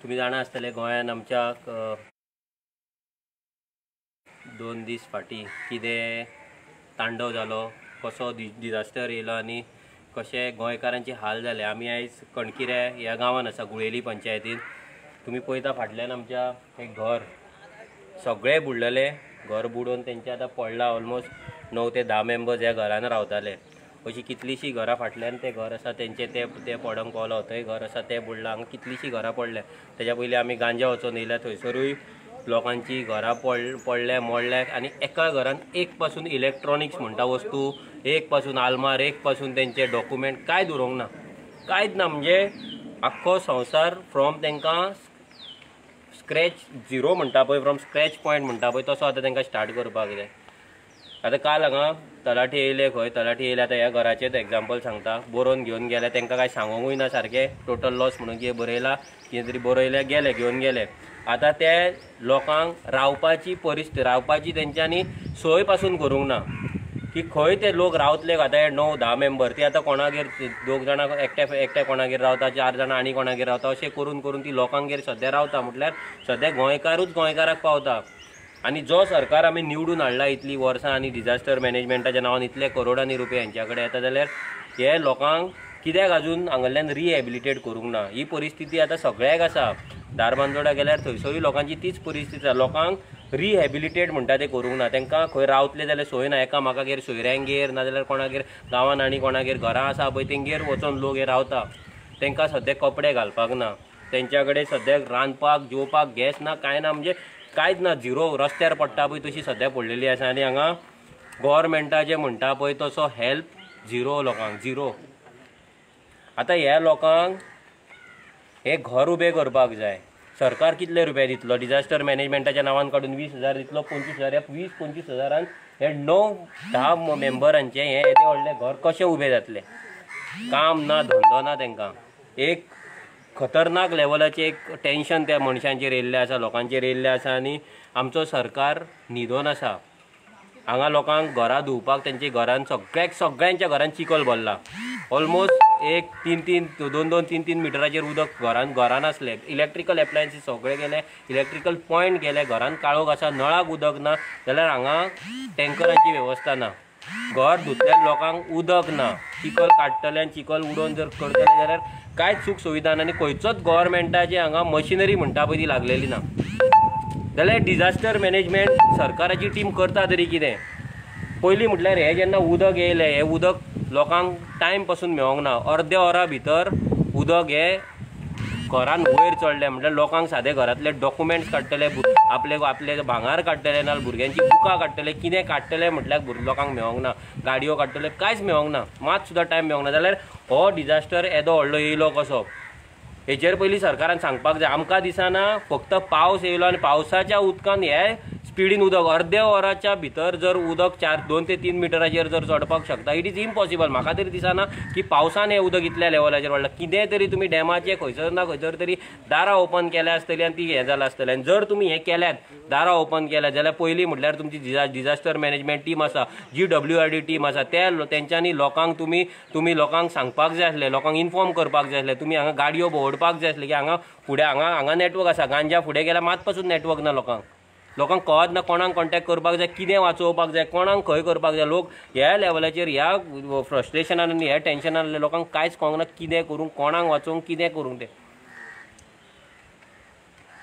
तुमी जाणा आसतले गोंयान आमच्या 2 दीस फाटीं कितें तांडव जालो, कसो डिजास्टर येयलो आनी कशे गोंयकारांचे हाल जाले. आमी आयज कणकिरे ह्या गांवान आसा, गुळेली पंचायतीन. तुमी पळयता फाटल्यान आमच्या एक घर सगळें बुडलेलें, घर बुडोवन तेंचे आतां पडला. ऑलमोस्ट 9 ते 10 मेंबर्स ह्या घरान रावताले. अशी कितलीशीं घरां फाटल्यान तें घर आसा तेंचें तें पडोंक पावलां, थंय घर आसा तें बुडलां. हांगा कितलीशीं घरां पडल्या. तेज्या पयलीं आमी गांजा वचोन येयल्या, थंयसरूय लोकांची घरां पडल्या मोडल्या. आनी एका घरान एक पासून इलेक्ट्रॉनिक्स म्हणटा वस्तू, एक पासून आलमार, एक पासून तेंचे डॉक्युमेंट कांय दवरूंक ना, कांयच ना. म्हणजे आख्खो संवसार फ्रॉम तेंकां स्क्रॅच झिरो म्हणटा पळय, फ्रॉम स्क्रॅच पॉयंट म्हणटा पळय, तसो आतां तेंकां स्टार्ट करपाक जाय. आतां काल हांगा तलाठी येयले, खंय तलाठी येयले. आतां ह्या घराचेंच एग्जाम्पल सांगता, बरोवन घेवन गेले, तेंकां कांय सांगोंकूय ना सारकें. टोटल लॉस म्हणून कितें बरयलां, कितें तरी बरयलें, गेले घेवन गेले. आतां ते लोकांक रावपाची परिस्थिती, रावपाची तेंच्यांनी सोय पासून करूंक ना की खंय ते लोक रावतले. आतां हे 9 10 मेंबर ती आतां कोणागेर 2 जाणां एकट्या कोणागेर रावता, 4 जाणां आनी कोणागेर रावता, अशें करून करून ती लोकांगेर सद्या रावता. म्हटल्यार सद्या गोंयकारूच गोंयकाराक पावता. आनी जो सरकार आमी निवडून हाडला इतलीं वर्सां आनी डिजास्टर मॅनेजमेंटाच्या नांवान इतले करोडांनी रुपया हेंच्या कडेन येता, जाल्यार हे लोकांक कित्याक अजून हांगल्ल्यान रिहॅबिलिटेट करूंक ना? ही परिस्थिती आतां सगळ्याक आसा. धारबांदोडा गेल्यार थंयसरूय लोकांची तीच परिस्थिती आसा. लोकांक रिहॅबिलिटेट म्हणटा तें करूंक ना. तांकां खंय रावतले जाल्यार सोय ना. एकामेकागेर सोयऱ्यांगेर नाजाल्यार कोणागेर गांवान आनी कोणागेर घरां आसा पळय तेंगेर वचोन लोक हे रावता. तांकां सद्याक कपडे घालपाक ना, तेंच्या कडेन सद्याक रांदपाक जेवपाक गॅस ना, कांय ना, म्हणजे कांयच ना. झिरो रस्त्यार पडटा पळय तशी सद्या पडलेली आसा. आनी हांगा गोवोरमेंटाचें म्हणटा पळय तसो हेल्प झिरो, लोकांक झिरो. आतां ह्या लोकांक हे घर उबें करपाक जाय. सरकार कितले रुपया दितलो? डिजास्टर मॅनेजमेंटाच्या नांवान काडून 20,000 दितलो, 25,000. ह्या 20-25 हजारान हे 9 10 मेंबरांचें हें येदें व्हडलें घर कशें उबें जातलें? काम ना, धंदो ना तांकां. एक खतरनाक लेवलाचें एक टेंशन त्या मनशांचेर येयल्लें आसा, लोकांचेर येयल्लें आसा. आनी आमचो सरकार न्हिदोन आसा. हांगा लोकांक घरां धुवपाक तेंच्या घरान सगळ्याक सगळ्यांच्या घरान चिखल भरला. ऑलमोस्ट 1 3 3 2 2 3 3 मिटराचेर उदक घरान घरान आसलें. इलेक्ट्रिकल एप्लायन्सीस सगळे गेले, इलेक्ट्रिकल पॉयंट गेले, घरान काळोख आसा, नळाक उदक ना, जाल्यार हांगा टँकरांची वेवस्था ना. घर धुतल्या लोकांक उदक ना. चिखल काडटले आनी चिखल उडोवन जर करतले जाल्यार कांयच सूख सुविधा ना. आनी खंयचोच गोवोरमेंटाची हांगा मशिनरी म्हणटा पळय ती लागलेली ना. जाल्यार डिजास्टर मॅनेजमेंट सरकाराची टीम करता तरी कितें? पयलीं म्हटल्यार हें जेन्ना उदक येयलें, हें उदक लोकांक टायम पासून मेळोंक ना. अर्द्या वरा भितर उदक हें घरान वयर चडलें. म्हटल्यार लोकांक सादे घरांतले डॉक्युमेंट्स काडटले, आपले आपले भांगार काडटले, नाजाल्यार भुरग्यांची बुकां काडटले, कितें काडटले म्हटल्यार लोकांक मेळोंक ना. गाडयो काडटले, कांयच मेळोंक ना, मात सुद्दां टायम मेळोंक ना. जाल्यार हो डिजास्टर येदो व्हडलो येयलो कसो? हेचेर पयलीं सरकारान सांगपाक जाय. आमकां दिसना फक्त पावस येयलो आनी पावसाच्या उदकान हे स्पिडीन उदक अर्द्या वराच्या भितर जर उदक 2 ते 3 मिटराचेर जर चडपाक शकता, it is impossible. म्हाका तरी दिसना की पावसान हें उदक इतल्या लेवलाचेर वाडलां. कितें तरी तुमी डॅमाचें खंयसर ना खंयसर तरी दारां ओपन केल्या आसतलीं आनी ती हें जालां आसतलें. आनी जर तुमी हें केल्यात, दारां ओपन केल्यात जाल्यार पयलीं म्हटल्यार तुमची डिजास्टर मॅनेजमेंट टीम आसा, GWRD team आसा, त्या तेंच्यांनी लोकांक तुमी लोकांक सांगपाक जाय आसलें, लोकांक इन्फॉर्म करपाक जाय आसलें. तुमी हांगा गाडयो भोंवडपाक जाय आसलें की हांगा फुडें हांगा नॅटवर्क आसा. गांजा फुडें गेल्यार मात पासून नॅटवर्क ना. लोकांक कळत ना कोणाक कॉन्टेक्ट करपाक जाय, कितें वाचोवपाक जाय, कोणाक खंय करपाक जाय. लोक ह्या लेवलाचेर ह्या फ्रस्ट्रेशनान आनी ह्या टेंशनान लोकांक कांयच कळोंक ना कितें करूंक, कोणाक वाचोवंक, कितें करूंक तें.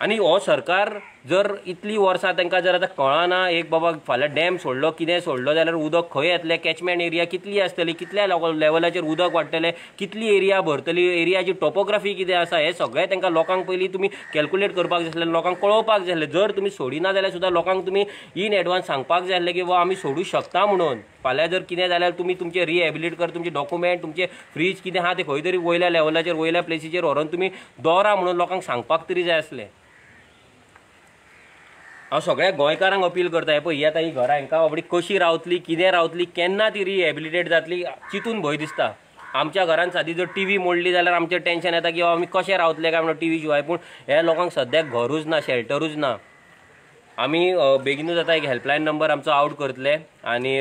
आनी हो सरकार जर इतलीं वर्सां तांकां जर आतां कळना एक बाबा फाल्यां डॅम सोडलो, कितें सोडलो जाल्यार उदक खंय येतलें, कॅचमेंट एरिया कितली आसतली, कितल्या लेवलाचेर उदक वाडटलें, कितली एरिया भरतली, एरियाची टोपोग्राफी कितें आसा, हें सगळें तांकां लोकांक पयलीं तुमी कॅल्कुलेट करपाक जाय आसलें, लोकांक कळोवपाक जाय आसलें. जर तुमी सोडिना जाल्यार सुद्दां लोकांक तुमी इन एडवान्स सांगपाक जाय आसलें की बाबा आमी सोडूं शकता म्हणून. फाल्यां जर कितें जाल्यार तुमी तुमचें रिहॅबिलिट कर, तुमचे डॉक्युमेंट, तुमचे फ्रीज कितें आहा तें खंय तरी वयल्या लेवलाचेर वयल्या प्लेसीचेर व्हरोन तुमी दवरा म्हणून लोकांक सांगपाक तरी जाय आसलें. हांव सगळ्या गोंयकारांक अपील करता, हें पळय ही आतां ही घरां हांकां बाबडी कशी रावतली, कितें रावतली, केन्ना ती रिहॅबिलिटेट जातली चिंतून भंय दिसता. आमच्या घरान सादी जर टीव्ही मोडली जाल्यार आमचें टेंशन येता की आमी कशें रावतले काय म्हणून टीव्ही शिवाय. पूण ह्या लोकांक सद्याक घरूच ना, शेल्टरूच ना. आमी बेगीनूच आतां एक हेल्पलायन नंबर आमचो आवट करतले आनी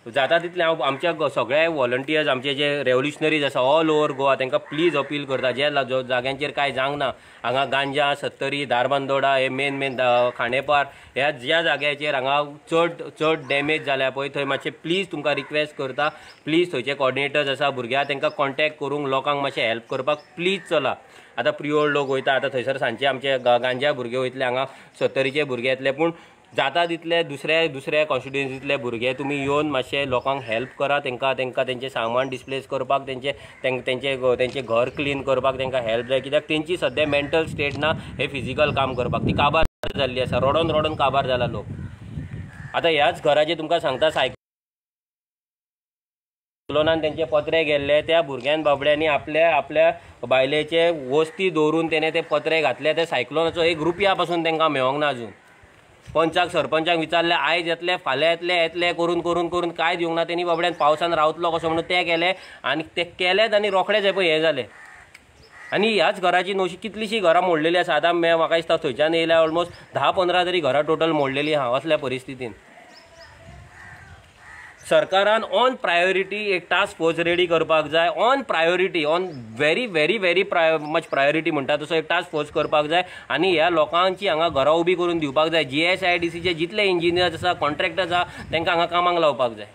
जाता तितलें हांव आमच्या सगळे वॉलंटियर्स, आमचे जे रेवोल्युशनरीज आसा ऑल ओवर गोवा, तांकां प्लीज अपील करता, जे जाग्यांचेर कांय जावंक ना हांगा गांजा, सत्तरी, धारबांदोडा, हे मेन मेन खांडेपार ह्या ज्या जाग्याचेर हांगा चड चड डॅमेज जाल्या पळय थंय मातशें प्लीज तुमकां रिक्वेस्ट करता, प्लीज थंयचे कॉर्डिनेटर्स आसा भुरग्यां तांकां कॉन्टेक्ट करूंक लोकांक मातशें हेल्प करपाक प्लीज चला. आतां प्रियोळ लोक वयता, आतां थंयसर सांजचे आमचे गांजा भुरगे वयतले, हांगा सत्तरीचे भुरगे येतले, पूण जाता तितले दुसऱ्या दुसऱ्या कॉन्स्टिट्युएन्सींतले भुरगे तुमी येवन मातशे लोकांक हेल्प करा, तांकां तांकां तेंचें सामान डिस्प्लेस करपाक, तेंचे तेंचे तेंचें घर क्लीन करपाक तांकां हेल्प जाय, कित्याक तेंची सद्या मेंटल स्टेट ना हे फिजिकल काम करपाक, ती काबार जाल्ली आसा, रडोन रडोन काबार जाला लोक. आतां ह्याच घराचेर तुमकां सांगता, सायक्लोनान तेंचे पत्रे गेल्ले, त्या भुरग्यान बाबड्यांनी आपल्या आपल्या बायलेचे वस्ती दवरून तेणें ते पत्रे घातले, त्या सायक्लोनाचो एक रुपया पासून तांकां मेळोंक ना अजून. पंचाक सरपंचाक विचारलें, आयज येतले फाल्यां येतले येतले करून करून करून कांय दिवंक ना तेणी बाबड्यान, पावसान रावतलो कसो म्हणून ते केले आनी ते केलेच आनी रोखडेच हे पळय हें जालें. आनी ह्याच घराची णवशी कितलीशीं घरां मोडलेली आसा. आतां म्हाका दिसता थंयच्यान येयल्या ऑलमोस्ट 10-15 तरी घरां टोटल मोडलेली आहा. असल्या परिस्थितीन सरकारान ऑन प्रायोरिटी एक टास्क फोर्स रेडी करपाक जाय, on priority, on very very very much priority म्हणटा तसो एक टास्क फोर्स करपाक जाय आनी ह्या लोकांची हांगा घरां उबी करून दिवपाक जाय. GSIDCचे जितले इंजिनियर्स आसा, कॉन्ट्रॅक्टर्स आसा, तांकां हांगा कामाक लावपाक जाय,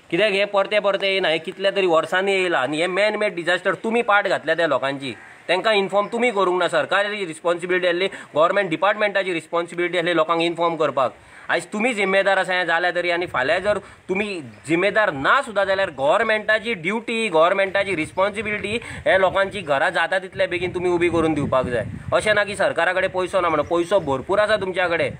कित्याक हे परते परते येयना, हे कितल्या तरी वर्सांनी येयला आनी हे मॅन मेड डिजास्टर तुमी पाट घातल्या त्या लोकांची, तांकां इन्फॉर्म तुमी करूंक ना. सरकारी रिस्पॉन्सिबिलिटी आसली, गव्हर्मेंट डिपार्टमेंटाची रिस्पॉन्सिबिलिटी आसली लोकांक इन्फॉर्म करपाक. आयज तुमी जिम्मेदार आसा हें जालें तरी, आनी फाल्यां जर तुमी जिम्मेदार ना सुद्दां जाल्यार गव्हर्मेंटाची ड्युटी, गव्हर्मेंटाची रिस्पॉन्सिबिलिटी हे लोकांची घरां जाता तितले बेगीन तुमी उबी करून दिवपाक जाय. अशें ना की सरकारा कडेन पयसो ना म्हणून, पयसो भरपूर आसा तुमच्या कडेन.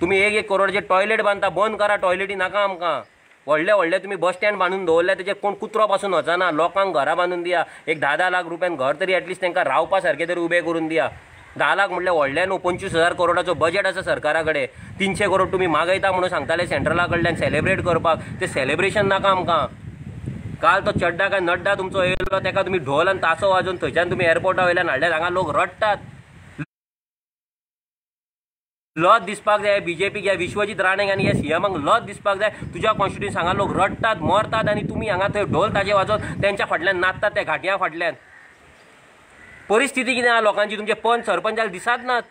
तुमी एक एक करोडचे टॉयलेट बांदता, बंद करा टॉयलेटी, नाका आमकां. व्हडले व्हडले तुमी बस स्टँड बांदून दवरले, तेजेर कोण कुत्रो पासून वचना. लोकांक घरां बांदून दिया, एक 10-10 लाख रुपयान घर तरी एटलिस्ट तांकां रावपा सारकें तरी उबें करून दिया. 10 लाख म्हणल्यार व्हडलें न्हू, 25,000 करोडाचो बजेट आसा सरकारा कडेन, 300 करोड तुमी मागयता म्हणून सांगताले सेंट्रला कडल्यान सेलेब्रेट करपाक, तें सेलेब्रेशन नाका आमकां. काल तो चड्डा काय नड्डा तुमचो येयलो, ताका तुमी ढोल आनी तासो वाजोवन थंयच्यान तुमी एअरपोर्टा वयल्यान हाडले, हांगा लोक रडटात. लज दिसपाक जाय बीजेपीक, ह्या विश्वजीत राणेक आनी ह्या सीएमाक लज दिसपाक जाय. तुज्या कॉन्स्टिट्युएन्सी हांगा लोक रडटात, मरतात आनी तुमी हांगा थंय ढोल ताजे वाजोवन तेंच्या फाटल्यान नाचतात, त्या घाटयां फाटल्यान. परिस्थिती कितें आहा लोकांची, तुमचे पंच सरपंचाक दिसात नात.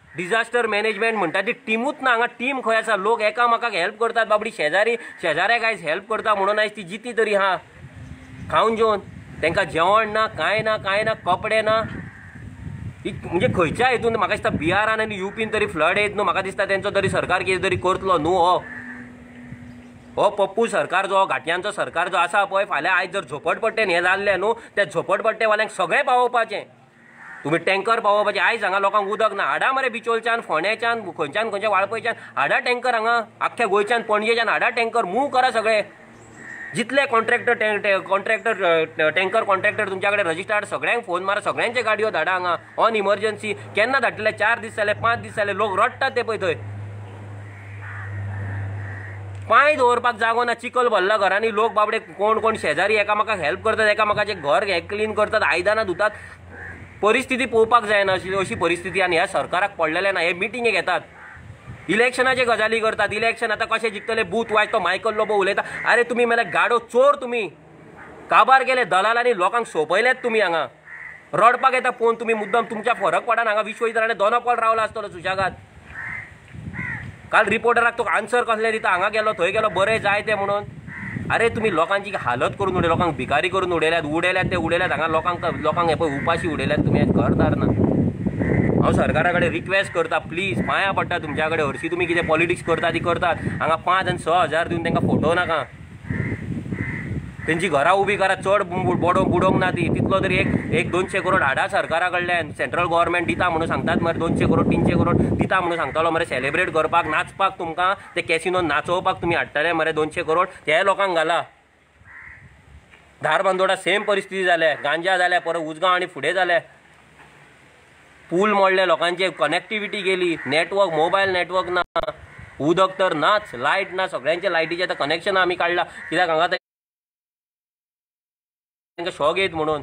डिजास्टर मॅनेजमेंट म्हणटा ती टिमूच ना हांगा, टीम खंय आसा? लोक एकामेकाक हेल्प करतात बाबडी, शेजारी शेजाऱ्याक आयज हेल्प करता म्हणून आयज ती जिती तरी आहा खावन जेवन. तांकां जेवण ना, कांय ना, कांय ना, कपडे ना. म्हणजे खंयच्या हितून म्हाका दिसता बिहारान आनी युपीन तरी फ्लड येत न्हू, म्हाका दिसता तेंचो तरी सरकार कितें तरी करतलो न्हू. हो हो पप्पू सरकार जो घाटयांचो सरकार जो आसा पळय, फाल्यां आयज जर झोपडपट्टेन हें जाल्लें न्हू, त्या झोपडपट्टेवाल्यांक सगळें पावोवपाचें, तुमी टँकर पावोवपाचें. आयज हांगा लोकांक उदक ना, हाडा मरे बिचोलच्यान, फोंड्याच्यान, खंयच्यान खंयच्या वाळपयच्यान हाडा टँकर, हांगा आख्ख्या गोंयच्यान पणजेच्यान हाडा टँकर, मूव करा सगळे. जितले कॉन्ट्रॅक्टर टँकर कॉन्ट्रॅक्टर तुमच्या कडेन रजिस्टर्ड, सगळ्यांक फोन मारा, सगळ्यांचे गाडयो धाडा हांगा ऑन इमर्जन्सी. केन्ना धाडटले? 4 दीस जाले, 5 दीस जाले, लोक रडटात ते पळय थंय. पांय दवरपाक जागो ना, चिखल भरला घरांनी, लोक बाबडे कोण कोण शेजारी एकामेकाक हेल्प करतात, एकामेकाचें घर हे क्लीन करतात, आयदनां धुतात. परिस्थिती पळोवपाक जायना अशी परिस्थिती आनी ह्या सरकाराक पडलेलें ना. हे मिटिंगे घेतात, इलेक्शनाचे गजाली करतात, इलेक्शन आतां कशें जिखतले, बूथ वायज तो मायकल लोबो उलयता. आरे तुमी मेल्यार गाडो चोर, तुमी काबार गेले दलालांनी, लोकांक सोंपयल्यात तुमी. हांगा रडपाक येता पळोवन तुमी मुद्दम, तुमच्या फरक पडना. हांगा विश्वजीत राणे दोनो पोल रावला आसतलो सुशेगाद. काल रिपोर्टराक तो आन्सर कसले दिता, हांगा गेलो थंय गेलो, बरें जाय तें म्हणून. अरे तुमी लोकांची हालत करून उडयल्या, लोकांक भिकारी करून उडयल्यात, उडयल्यात ते उडयल्यात हांगा लोकांक, लोकांक हे पळय उपाशी उडयल्यात तुमी, घरदार ना. हांव सरकारा कडेन रिक्वेस्ट करता, प्लीज पांयां पडटा तुमच्या कडेन. हरशीं तुमी कितें पॉलिटिक्स करता ती करतात, हांगा 5 आनी 6 हजार दिवन तांकां फोटो नाका. तेंची घरां उबी करा, चड बुडोवंक ना ती, तितलो तरी एक 200 करोड हाडा सरकारा कडल्यान. सेंट्रल गव्हर्मेंट दिता म्हणून सांगतात मरे, 200 करोड 300 करोड दिता म्हणून सांगतालो मरे. सेलिब्रेट करपाक, नाचपाक तुमकां ते कॅसिनो नाचोवपाक तुमी हाडटले मरे 200 करोड, ते लोकांक घाला. धारबांदोडा सेम परिस्थिती जाल्या, गांजा जाल्या, परत उजगांव आनी फुडें जाल्या, पूल मोडले लोकांचे, कनेक्टिविटी गेली, नेटवर्क, मोबायल नेटवर्क ना, उदक तर नाच, लायट ना, सगळ्यांचे लायटीचें आतां कनेक्शन आमी काडलां कित्याक हांगा तांकां शॉक येत म्हणून.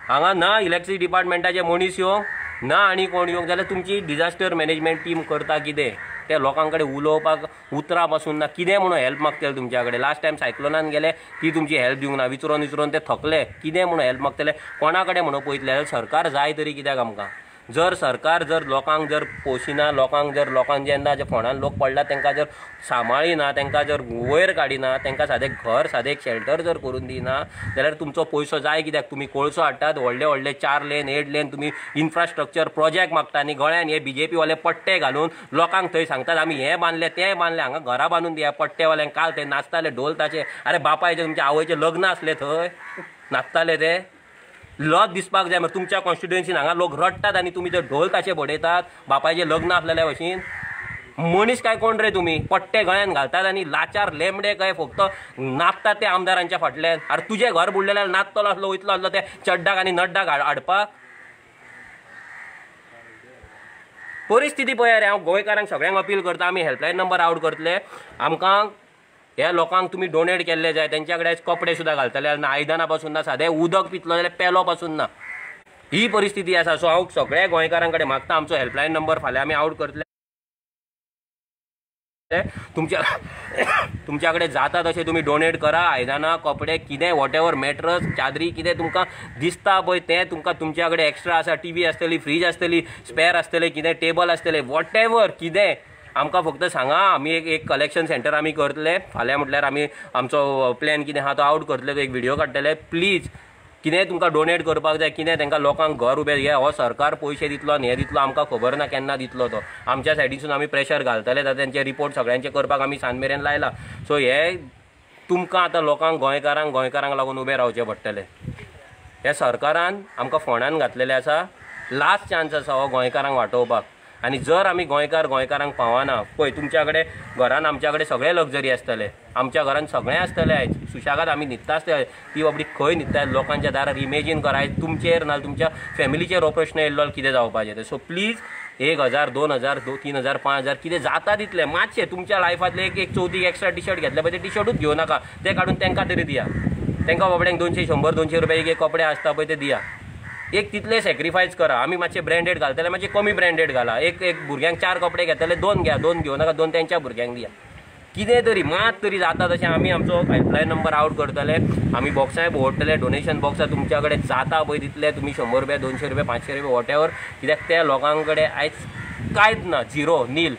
हांगा ना इलेक्ट्रिसिटी डिपार्टमेंटाचे मनीस येवंक ना आनी कोण येवंक, जाल्यार तुमची डिजास्टर मॅनेजमेंट टीम करता कितें ते लोकां कडेन उलोवपाक उतरां पासून ना. कितें म्हणून हेल्प मागतले तुमच्या कडेन? लास्ट टायम सायक्लोनान गेले ती तुमची हेल्प दिवंक ना, विचरोन विचरोन ते थकले. कितें म्हणून हेल्प मागतले? कोणा कडेन म्हणून पळयतले? सरकार जाय तरी कित्याक आमकां? जर सरकार जर लोकांक जर पोशिना, लोकांक जर लोकांक जेन्ना जे फोंडान लोक पडला तांकां जर सांबाळिना, तांकां जर वयर काडिना, तांकां सादें घर सादें एक शेल्टर जर करून दिना जाल्यार तुमचो पयसो जाय कित्याक? तुमी कोळसो हाडटात व्हडले व्हडले 4 लेन 8 लेन तुमी इन्फ्रास्ट्रक्चर प्रोजेक्ट मागता आनी गळ्यान हे बीजेपी वाले पट्टे घालून लोकांक थंय सांगतात आमी हें बांदलें तें बांदलें, हांगा घरां बांदून दिया. पट्टेवाल्यांक काल थंय नाचताले ढोल ताचे. अरे बापायचे तुमच्या आवयचें लग्न आसलें थंय नाचताले ते. लज दिसपाक जाय मरे तुमच्या कॉन्स्टिट्युएन्सीन हांगा लोक रडटात आनी तुमी ते ढोल ताचे बडयतात बापायचें लग्न आसलेल्या भशेन. मनीस काय कोण रे तुमी? पट्टे गळ्यान घालतात आनी लाचार लेमडे काय फक्त नाचतात ते आमदारांच्या फाटल्यान. अरे तुजें घर बुडलेल्यार नाचतलो आसलो वयतलो आसलो ते चड्डाक आनी नड्डाक हाडपाक. परिस्थिती पळय रे. हांव गोंयकारांक सगळ्यांक अपील करता, आमी हेल्पलायन नंबर आवट करतले. आमकां ह्या लोकांक तुमी डोनेट केल्ले जाय. तेंच्या कडेन कपडे सुद्दां घालतले ना, आयदनां पासून ना, सादें उदक पितलो जाल्यार पेलो पासून ना. ही परिस्थिती आसा. सो हांव सगळ्या गोंयकारां कडेन मागता, आमचो हेल्पलायन नंबर फाल्यां आमी आवट करतले. तुमच्या कडेन जाता तशें तुमी डोनेट करा. आयदनां, कपडे, कितें वॉटेवर, मॅट्रस, चादरी, कितें तुमकां दिसता पळय तें तुमकां तुमच्या कडेन एक्स्ट्रा आसा. टीव्ही आसतली, फ्रीज आसतली, स्पेर आसतले, कितें टेबल आसतलें, वॉटेवर कितें आमकां फक्त सांगा. आमी एक कलेक्शन सेंटर आमी करतले फाल्यां. म्हटल्यार आमी आमचो प्लॅन कितें आहा तो आवट करतले, तो एक व्हिडियो काडटले. प्लीज कितें तुमकां डोनेट करपाक जाय, कितें तांकां लोकांक घर उबें हे हो सरकार पयशे दितलो आनी हें दितलो आमकां खबर ना केन्ना दितलो तो. आमच्या सायडीसून आमी प्रेशर घालतले. आतां तेंचे रिपोर्ट सगळ्यांचे करपाक आमी सांज मेरेन लायला. सो हे तुमकां आतां लोकांक गोंयकारांक गोंयकारांक लागून उबें रावचें पडटलें. ह्या सरकारान आमकां फोंडान घातलेलें आसा. लास्ट चान्स आसा हो गोंयकारांक वाटोवपाक. आनी जर आमी गोंयकार गोंयकारांक पावना पळय, तुमच्या कडेन घरान आमच्या कडेन सगळें लग्जरी आसतलें, आमच्या घरान सगळें आसतलें. आयज सुशेगाद आमी न्हिदता आसतले, ती बाबडी खंय न्हिदता लोकांच्या दारार. इमेजीन करा आयज तुमचेर ना तुमच्या फॅमिलीचेर हो प्रश्न येयल्लो कितें जावपाचें तें. सो प्लीज 1000, 2000, 3000, 5000 कितें जाता तितलें मातशें तुमच्या लायफांतलें एक चवथीक एक्स्ट्रा टी शर्ट घेतलें पळय ते टी शर्टूच घेवं नाका, तें काडून तांकां तरी दिया. तांकां बाबड्यांक 200, 100, 200 रुपया एक कपडे आसता पळय ते दिया. एक तितले सॅक्रिफायस करा. आमी मातशे ब्रँडेड घालतले, मातशे कमी ब्रँडेड घाला. एक एक भुरग्यांक 4 कपडे घेतले, 2 घ्या, 2 घेवं नाका, 2 तेंच्या भुरग्यांक दिया. कितें तरी मात तरी जाता तशें आमी आमचो हेल्पलायन नंबर आवट करतले. आमी बॉक्सांय दवरतले, डोनेशन बॉक्सां तुमच्या कडेन जाता पळय तितले तुमी 100 रुपया, 200 रुपया, 500 रुपया, वॉटेवर. कित्याक त्या लोकां कडेन आयज कांयच ना, झिरो नील.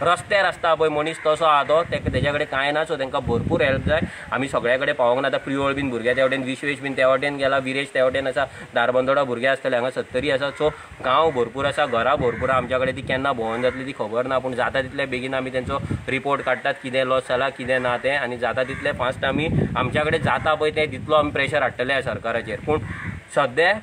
रस्त्यार आसता पळय मनीस तसो आहा तो, तेज्या कडेन कांय ना. सो तांकां भरपूर हेल्प जाय. आमी सगळ्या कडेन पावोंक ना. आतां प्रियोळ बीन भुरगे त्या वटेन, विश्वेश बीन त्या वटेन गेला, विरेश त्या वटेन आसा, धारबंदोडा भुरगे आसतले, हांगा सत्तरी आसा. सो गांव भरपूर आसा, घरां भरपूर आसा. आमच्या कडेन ती केन्ना भोंवोन जातली ती खबर ना, पूण जाता तितले बेगीन आमी तेंचो रिपोर्ट काडटात कितें लॉस जाला कितें ना तें. आनी जाता तितले फास्ट आमी आमच्या कडेन जाता पळय तें तितलो आमी प्रेशर हाडटले सरकाराचेर. पूण सद्या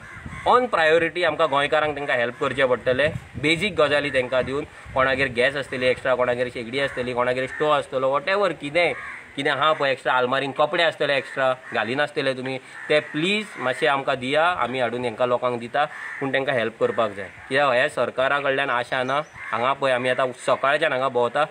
ऑन प्रायोरिटी आमकां गोंयकारांक तांकां हेल्प करचें पडटलें. बेजीक गजाली तांकां दिवन, कोणागेर गॅस आसतली एक्स्ट्रा, कोणागेर शेगडी आसतली, कोणागेर स्टोव आसतलो, वॉटेवर कितें कितें आहा पळय एक्स्ट्रा, आलमारीन कपडे आसतले एक्स्ट्रा घालिनासतले तुमी, ते प्लीज मातशें आमकां दिया. आमी हाडून हांकां लोकांक दिता, पूण तांकां हेल्प करपाक जाय. कित्याक ह्या सरकारा कडल्यान आशा ना. हांगा पळय आमी आतां सकाळच्यान हांगा भोंवता,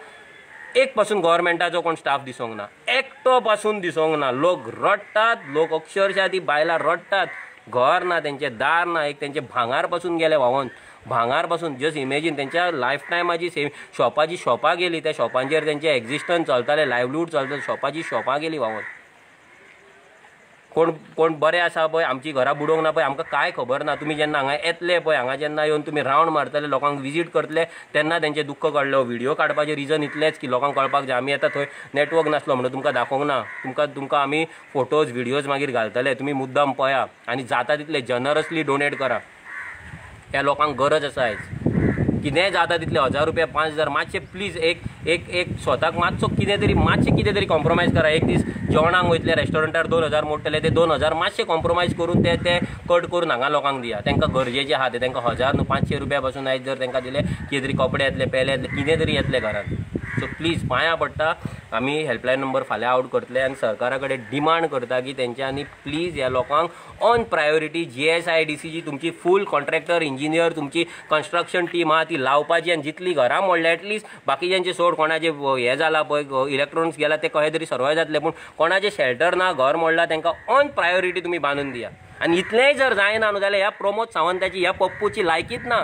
एक पासून गव्हर्मेंटाचो कोण स्टाफ दिसोंक ना, एकटो पासून दिसोंक ना. लोक रडटात, लोक अक्षरशा ती बायलां रडटात. घर ना, तेंचें दार ना, एक तेंचे भांगार पासून गेले व्हांवोन, भांगार पासून. जस्ट इमेजीन तेंच्या लायफ टायमाची सेम शॉपाची शॉपां गेली, त्या शॉपांचेर तेंचें एक्झिस्टन्स चलतालें, लायवलीहूड चलतालें, शॉपाची शॉपां गेली व्हांवोन. कोण कोण बरें आसा पळय, आमची घरां बुडोवंक ना पळय, आमकां कांय खबर ना. तुमी जेन्ना हांगा येतले पळय, हांगा जेन्ना येवन तुमी रावंड मारतले, लोकांक विजीट करतले, तेन्ना तेंचें दुख्ख कळ्ळें. व्हिडियो काडपाचें रिजन इतलेंच की लोकांक कळपाक जाय. आमी आतां थंय नेटवर्क नासलो म्हणून तुमकां दाखोवंक ना, तुमकां तुमकां आमी फोटोज व्हिडियोज मागीर घालतले. तुमी मुद्दाम पळया आनी जाता तितले जनरसली डोनेट करा. ह्या लोकांक गरज आसा आयज. कितेंय जाता तितले 1000 रुपया, 5000 मातशें प्लीज एक एक एक स्वताक मातसो कितें तरी मातशें कितें तरी कॉम्प्रोमायज करा. एक दीस जेवणाक वयतले रेस्टॉरंटार 2000 मोडटले, ते 2000 मातशें कॉम्प्रोमायज करून ते ते कट करून हांगा लोकांक दिया. तांकां गरजेचें आहा तें. तांकां 1000 न्हू 500 रुपया पासून आयज जर तांकां दिले कितें तरी कपडे येतले, पेले येतले, कितें तरी येतलें घरान. सो प्लीज पांयां पडटा. आमी हेल्पलायन नंबर फाल्यां आवट करतले आनी सरकारा कडेन डिमांड करता की तेंच्यांनी प्लीज ह्या लोकांक ऑन प्रायोरिटी GSIDC जी तुमची फूल कॉन्ट्रॅक्टर इंजिनियर तुमची कन्स्ट्रक्शन टीम आहा ती लावपाची. आनी जितली घरां मोडल्या एटलिस्ट बाकीच्यांचे सोड, कोणाचे हें जाला पळय इलेक्ट्रॉनिक्स गेला ते कशें तरी सर्वाय जातले, पूण कोणाचें शेल्टर ना, घर मोडला, तांकां ऑन प्रायोरिटी तुमी बांदून दिया. आनी इतलेंय जर जायना न्हू जाल्यार ह्या प्रमोद सावंताची, ह्या पप्पूची लायकीच ना.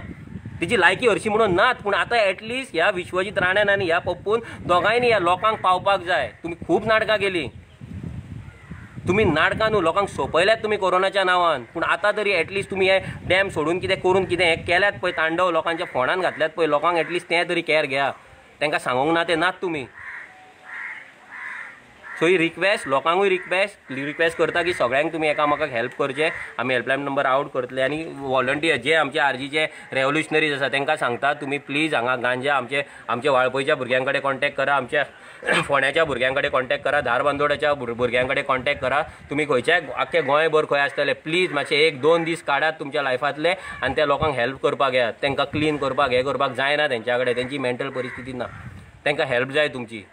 तिची लायकी हरशी म्हणून नात, पूण आतां एटलिस्ट ह्या विश्वजीत राण्यान आनी ह्या पप्पून दोगांयनी ह्या लोकांक पावपाक जाय. तुमी खूब नाटकां केली, तुमी नाटकां न्हू लोकांक सोंपयल्यात तुमी कोरोनाच्या नांवान, पूण आतां तरी एटलिस्ट तुमी हे डॅम सोडून कितें करून कितें हें केल्यात पळय, तांडव लोकांच्या फोंडान घातल्यात पळय, लोकांक एटलिस्ट तें तरी कॅर घेया. तांकां सांगूंक ना तें नात तुमी. सो ही रिक्वेस्ट लोकांकूय रिक्वेस्ट करता की सगळ्यांक तुमी एकामेकाक हेल्प करचे. आमी हेल्पलायन नंबर आवट करतले आनी वॉलंटियर जे आमचे आरजीचे रेवोल्युशनरीज आसा तांकां सांगता तुमी प्लीज हांगा गांजा आमचे आमचे वाळपयच्या भुरग्यां कडेन कॉन्टेक्ट करा, आमच्या फोंड्याच्या भुरग्यां कडेन कॉन्टेक्ट करा, धारबांदोड्याच्या भुरग्यां कडेन कॉन्टेक्ट करा. तुमी खंयच्याय आख्खे गोंयभर खंय आसतले प्लीज मातशे 1-2 दीस काडात तुमच्या लायफांतले आनी त्या लोकांक हेल्प करपाक येयात. तांकां क्लीन करपाक हें करपाक जायना, तेंच्या कडेन तेंची मेंटल परिस्थिती ना, तांकां हेल्प जाय तुमची.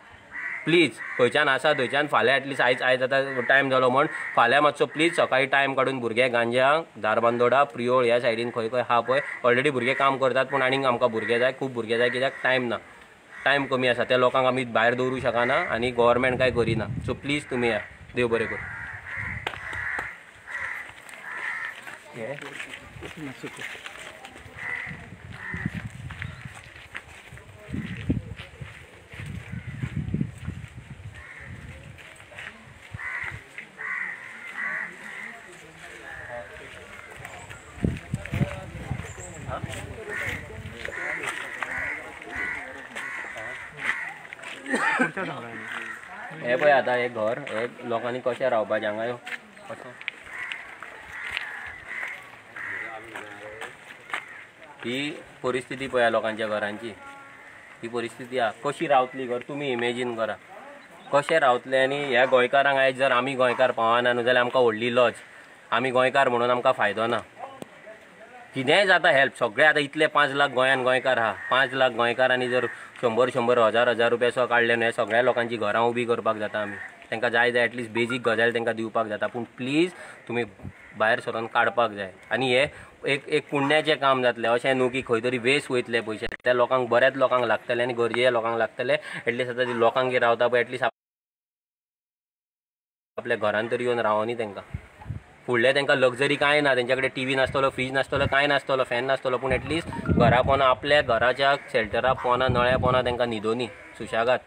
प्लीज खंयच्यान आसा थंयच्यान फाल्यां एटलिस्ट आयज आतां टायम जालो म्हण फाल्यां मातसो प्लीज सकाळी टायम काडून भुरगे गांजा, धारबांदोडा, प्रियोळ ह्या सायडीन खंय खंय आहा पळय ऑलरेडी भुरगे काम करतात, पूण आनीक आमकां भुरगे जाय, खूब भुरगे जाय, कित्याक टायम ना, टायम कमी आसा. त्या लोकांक आमी भायर दवरूं शकना आनी गव्हर्मेंट कांय करिना. सो प्लीज तुमी या, देव बरें करूं. हे पळय आतां हें घर हे लोकांनी कशें रावपाचें हांगा कसो ही परिस्थिती पळया लोकांच्या घरांची, ही परिस्थिती आहा. कशी रावतली घर तुमी इमेजीन करा कशें रावतले. आनी ह्या गोंयकारांक आयज जर आमी गोंयकार पावना न्हू जाल्यार आमकां व्हडली लज, आमी गोंयकार म्हणून आमकां फायदो ना. कितेंय जाता हेल्प सगळे आतां इतले 5 लाख गोंयान गोंयकार आहा, 5 लाख गोंयकारांनी जर 100 100 1000 1000 रुपया सो काडले न्हू, सगळ्या लोकांची घरां उबी करपाक जाता. आमी तांकां जाय जाय एटलिस्ट बेजीक गजाल तांकां दिवपाक जाता, पूण प्लीज तुमी भायर सरोन काडपाक जाय. आनी हे एक एक पुण्याचें काम जातलें, अशें न्हू की खंय तरी वेस्ट वयतले पयशे, त्या लोकांक बऱ्याच लोकांक लागतले आनी गरजेच्या लोकांक लागतले. एटलिस्ट आतां लोकांक रावता पळय एटलिस्ट आपल्या घरान तरी येवन रावनी तांकां. फुडलें तांकां लक्झरी कांय ना, तेंच्या कडेन टीव्ही नासतलो, फ्रीज नासतलो, कांय नासतलो, फॅन नासतलो, पूण एटलिस्ट घरा पोना आपल्या घराच्या शेल्टरा पोना नळ्या पोना तांकां न्हिदोनी सुशेगाद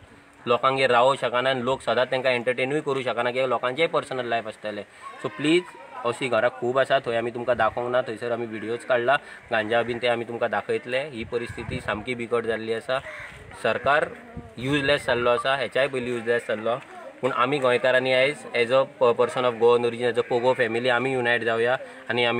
लोकांगेर रावोंक शकना आनी लोक सदांच तांकां एंटरटेनूय करूं शकना कित्याक लोकांचेय पर्सनल लायफ आसतलें. सो प्लीज अशीं घरां खूब आसा, थंय आमी तुमकां दाखोवंक ना, थंयसर आमी व्हिडियोज काडला गांजा बीन ते आमी तुमकां दाखयतले. ही परिस्थिती सामकी बिकट जाल्ली आसा, सरकार युजलेस जाल्लो आसा, हेच्याय पयलीं युजलेस जाल्लो. पूण आमी गोंयकारांनी आयज as a person of Goan origin, as a Pogo family आमी युनायट जावया आनी आमी